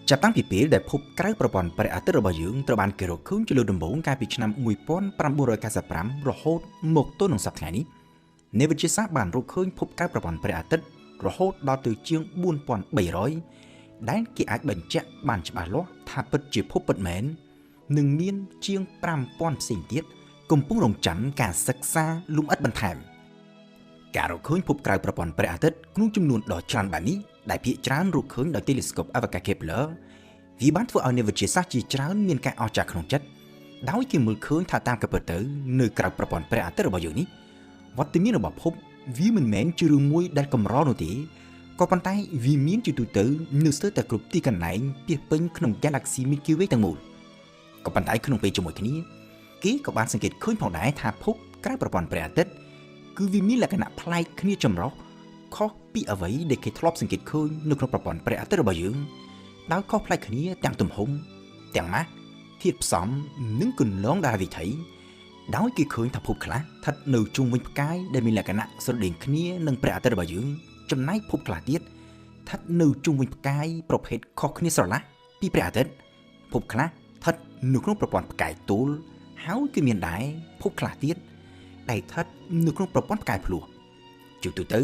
ចាប់តាំងពីពេលដែលភពក្រៅប្រព័ន្ធព្រះអាទិត្យរបស់យើងត្រូវបានគេរកឃើញជាលើកដំបូងកាលពីឆ្នាំ1995រហូតមកទល់នឹងសប្តាហ៍ថ្ងៃនេះអ្នកវិទ្យាសាស្ត្របានរកឃើញភពក្រៅប្រព័ន្ធព្រះអាទិត្យរហូតដល់ទៅជាង4300ដែលគេអាចបញ្ជាក់បានច្បាស់លាស់ថាពិតជាភពពិតមែននិងមានជាង5000ផ្សេងទៀតកំពុងរងចាំការសិក្សាលម្អិតបន្ថែមការរកឃើញភពក្រៅប្រព័ន្ធព្រះអាទិត្យក្នុងចំនួនដ៏ច្រើនបែបនេះដែលភាគច្រើនរកឃើញដោយ Telescope អវកាស Kepler វាបានធ្វើឲ្យអ្នកវិទ្យាសាស្ត្រជាច្រើនមានការអស្ចារ្យក្នុងចិត្តដោយគេមើលឃើញថាតាមការពិតទៅនៅក្រៅប្រព័ន្ធព្រះអាទិត្យរបស់យើងនេះវត្តមានរបស់ភពវាមិនមែនជារឿងមួយដែលកម្រនោះទេក៏ប៉ុន្តែវាមានជាទូទៅនៅស្ទើរតែគ្រប់ទីកន្លែងពាសពេញក្នុង Galaxy Milky Way ទាំងមូលក៏ប៉ុន្តែក្នុងពេលជាមួយគ្នាគេក៏បានសង្កេតឃើញផងដែរថាភពក្រៅប្រព័ន្ធព្រះអាទិត្យគឺវាមានលក្ខណៈប្លែកគ្នាចម្រុះខុសពីអ្វីដែលគេធ្លាប់សង្កេតឃើញនៅក្នុងប្រព័ន្ធព្រះអាទិត្យរបស់យើងដោយខុសប្លែកគ្នាទាំងទំហំទាំងម៉ាស់ធាតុផ្សំនិងគន្លងតារាវិថីដោយគេឃើញថាភពខ្លះស្ថិតនៅជុំវិញផ្កាយដែលមានលក្ខណៈស្រដៀងគ្នានឹងព្រះអាទិត្យរបស់យើងចំណែកភពខ្លះទៀតស្ថិតនៅជុំវិញផ្កាយប្រភេទខុសគ្នាស្រឡះពីព្រះអាទិត្យភពខ្លះស្ថិតនៅក្នុងប្រព័ន្ធផ្កាយទូលហើយគឺមានដែរភពខ្លះទៀតដែលស្ថិតនៅក្នុងប្រព័ន្ធផ្កាយភ្លោះជាទូទៅ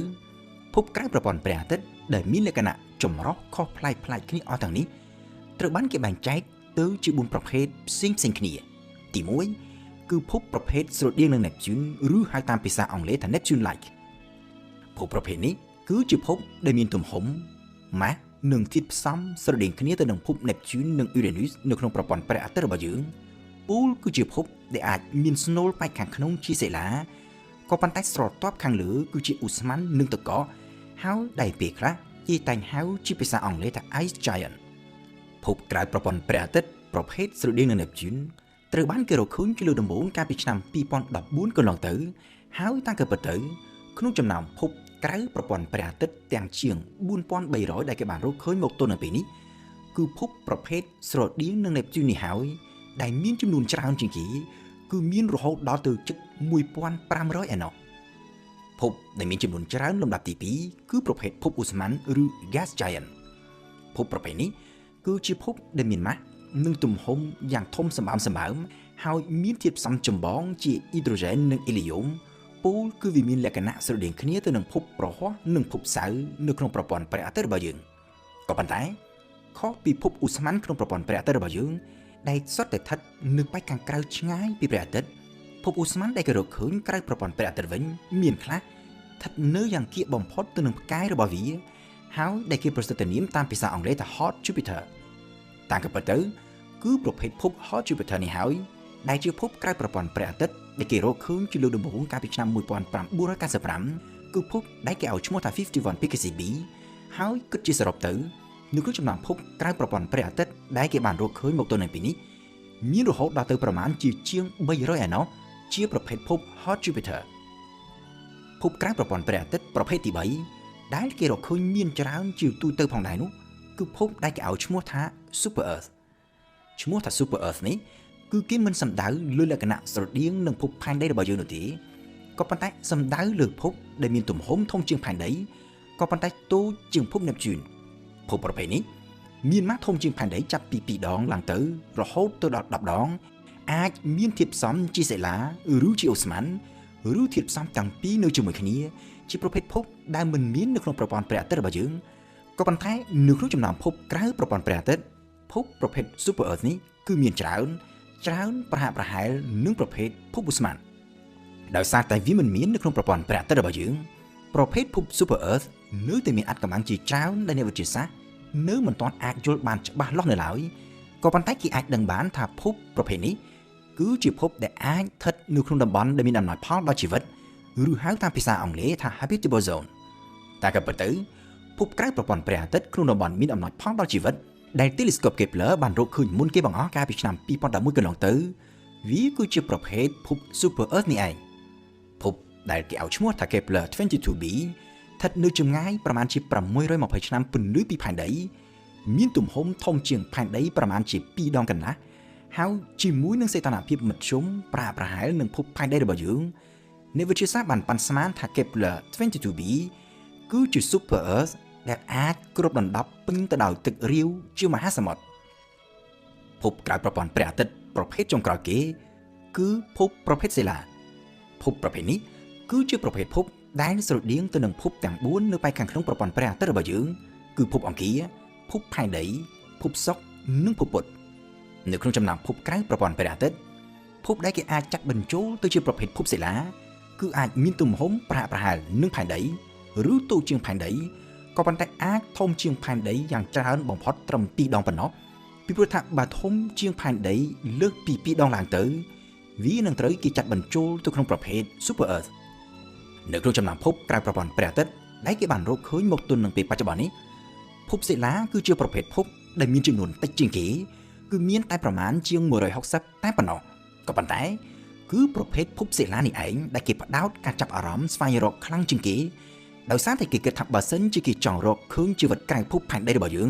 ភពក្រៅប្រព័ន្ធព្រះអាទិត្យដែលមានលក្ខណៈចម្រុះខុសប្លែកៗគ្នាអស់ទាំងនេះត្រូវបានគេបែងចែកទៅជា4ប្រភេទផ្សេងៗគ្នាទី1គឺភពប្រភេទស្រដៀងនឹង Neptune ឬហៅតាមភាសាអង់គ្លេសថា Neptune like ភពប្រភេទនេះគឺជាភពដែលមានទំហំម៉ាស់និងធាតុផ្សំស្រដៀងគ្នាទៅនឹងភព Neptune និង Uranus នៅក្នុងប្រព័ន្ធព្រះអាទិត្យរបស់យើងពូលគឺជាភពដែលអាចមានស្នូលប៉ែកខាងក្នុងជាសិលាក៏ប៉ុន្តែស្រទាប់ខាងលើគឺជាឧស្ម័ននិងទឹកកកហើយដែលពេលខ្លះគេតែងហៅជាភាសាអង់គ្លេសថា Ice Giant ភពក្រៅប្រព័ន្ធព្រះអាទិត្យប្រភេទស្រដៀងនឹង Neptune ត្រូវបានគេរកឃើញជាលើកដំបូងកាលពីឆ្នាំ2014កន្លងទៅហើយតាំងពីទៅក្នុងចំណោមភពក្រៅប្រព័ន្ធព្រះអាទិត្យទាំងជាង4300ដែលគេបានរកឃើញមកទល់នឹងពេលនេះគឺភពប្រភេទស្រដៀងនឹង Neptune នេះហើយដែលមានចំនួនច្រើនជាងគេគឺមានរហូតដល់ទៅជិត1500ឯណោះភពដែលមានចំនួនច្រើនលំដាប់ទី2គឺប្រភេទភពឧស្ម័នឬ Gas Giant ភពប្រភេទនេះគឺជាភពដែលមានម៉ាស់និងទំហំយ៉ាងធំសម្បើមហើយមានធាតុផ្សំចម្បងជាអ៊ីដ្រូសែននិងអេលីយ៉ូមពូលគឺវាមានលក្ខណៈស្រដៀងគ្នាទៅនឹងភពប្រហោះនិងភពសៅរ៍នៅក្នុងប្រព័ន្ធព្រះអាទិត្យរបស់យើងក៏ប៉ុន្តែខុសពីភពឧស្ម័នក្នុងប្រព័ន្ធព្រះអាទិត្យរបស់យើងដែលសុទ្ធតែស្ថិតនៅប៉ែកខាងក្រៅឆ្ងាយពីព្រះអាទិត្យភពឧស្ម័នដែលគេរកឃើញក្រៅប្រព័ន្ធព្រះអាទិត្យវិញមានខ្លះស្ថិតនៅយ៉ាងគៀកបំផុតទៅនឹងផ្កាយរបស់វាហើយដែលគេប្រសិទ្ធនាមតាមភាសាអង់គ្លេសថា Hot Jupiter តាមក៏ពិតទៅគឺប្រភេទភព Hot Jupiter នេះហើយដែលជាភពក្រៅប្រព័ន្ធព្រះអាទិត្យដែលគេរកឃើញជាលើកដំបូងកាលពីឆ្នាំ1995គឺភពដែលគេឲ្យឈ្មោះថា51 Pegasi b ហើយគិតជាសរុបទៅនៅក្នុងចំណោមភពក្រៅប្រព័ន្ធព្រះអាទិត្យដែលគេបានរកឃើញមកទល់នឹងពេលនេះមានរហូតដល់ទៅប្រមាណជាជាង300ឯណោះជាប្រភេទភព Hot Jupiter ភពក្រៅប្រព័ន្ធព្រះអាទិត្យប្រភេទទី3ដែលគេរកឃើញមានច្រើនជាទូទៅផងដែរនោះគឺភពដែលគេឲ្យឈ្មោះថា Super Earth ឈ្មោះថា Super Earth នេះគឺគេមិនសំដៅលើលក្ខណៈស្រដៀងនឹងភពផែនដីរបស់យើងនោះទេក៏ប៉ុន្តែសំដៅលើភពដែលមានទំហំធំជាងផែនដីក៏ប៉ុន្តែតូចជាងភព Neptune ភពប្រភេទនេះមានម៉ាស់ធំជាងផែនដីចាប់ពី2ដងឡើងទៅរហូតទៅដល់10ដងអាចមានធាតុផ្សំជាសិលាឬជាឧស្ម័នឬធាតុផ្សំទាំងពីរនៅជាមួយគ្នាជាប្រភេទភពដែលមិនមាននៅក្នុងប្រព័ន្ធព្រះអាទិត្យរបស់យើងក៏ប៉ុន្តែនៅក្នុងចំណោមភពក្រៅប្រព័ន្ធព្រះអាទិត្យភពប្រភេទ Super Earth នេះគឺមានច្រើនច្រើនប្រហាក់ប្រហែលនឹងប្រភេទភពឧស្ម័នដោយសារតែវាមិនមាននៅក្នុងប្រព័ន្ធព្រះអាទិត្យរបស់យើងប្រភេទភព Super Earth នៅតែមានអាថ៌កំបាំងជាច្រើនដែលអ្នកវិទ្យាសាស្ត្រនៅមិនទាន់អាចយល់បានច្បាស់លាស់នៅឡើយក៏ប៉ុន្តែគេអាចដឹងបានថាភពប្រភេទនេះគឺជាភពដែលអាចស្ថិតនៅក្នុងតំបន់ដែលមានអំណោយផលដល់ជីវិតឬហៅតាមភាសាអង់គ្លេសថា Habitable Zone តែក៏ពិតទៅភពក្រៅប្រព័ន្ធព្រះអាទិត្យក្នុងតំបន់មានអំណោយផលដល់ជីវិតដែល Telescope Kepler បានរកឃើញមុនគេបង្អស់កាលពីឆ្នាំ2011កន្លងទៅវាគឺជាប្រភេទភព Super Earth នេះឯងភពដែលគេឲ្យឈ្មោះថា Kepler 22b ស្ថិតនៅចម្ងាយប្រមាណជា620ឆ្នាំពន្លឺពីផែនដីមានទំហំធំជាងផែនដីប្រមាណជា2ដងកន្លះហើយជាមួយនឹងសីតុណ្ហភាពមធ្យមប្រហាក់ប្រហែលនឹងភពផែនដីរបស់យើងអ្នកវិទ្យាសាស្ត្របានប៉ាន់ស្មានថា Kepler 22b គឺជា Super Earth ដែលអាចគ្របដណ្ដប់ពេញទៅដោយទឹករាវជាមហាសមុទ្រភពក្រៅប្រព័ន្ធព្រះអាទិត្យប្រភេទចុងក្រោយគេ គឺភពប្រភេទសិលាភពប្រភេទនេះគឺជាប្រភេទភពដែលស្រដៀងទៅនឹងភពទាំង4នៅប៉ែកខាងក្នុងប្រព័ន្ធព្រះអាទិត្យរបស់យើងគឺភពអង្គារភពផែនដីភពសុក្រនិងភពពុទ្ធនៅក្នុងចំណោមភពក្រៅប្រព័ន្ធព្រះអាទិត្យភពដែលគេអាចចាត់បញ្ចូលទៅជាប្រភេទភពសិលាគឺអាចមានទំហំប្រហាក់ប្រហែលនឹងផែនដីឬតូចជាងផែនដីក៏ប៉ុន្តែអាចធំជាងផែនដីយ៉ាងច្រើនបំផុតត្រឹម2ដងប៉ុណ្ណោះពីព្រោះថាបើធំជាងផែនដីលើសពី2ដងឡើងទៅវានឹងត្រូវគេចាត់បញ្ចូលទៅក្នុងប្រភេទ Super Earth នៅក្នុងចំណោមភពក្រៅប្រព័ន្ធព្រះអាទិត្យដែលគេបានរកឃើញមកទល់នឹងពេលបច្ចុប្បន្ននេះភពសិលាគឺជាប្រភេទភពដែលមានចំនួនតិចជាងគេគឺមានតែប្រមាណជាង160តែប៉ុណ្ណោះក៏ប៉ុន្តែគឺប្រភេទភពសិលានេះឯងដែលគេផ្ដោតការចាប់អារម្មណ៍ស្វែងរកខ្លាំងជាងគេដោយសារតែគេគិតថាបើសិនជាគេចង់រកឃើញជីវិតក្រៅភពផែនដីរបស់យើង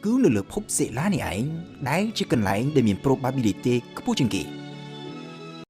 គឺនៅលើភពសិលានេះឯងដែលជាកន្លែងដែលមាន probability ខ្ពស់ជាងគេ។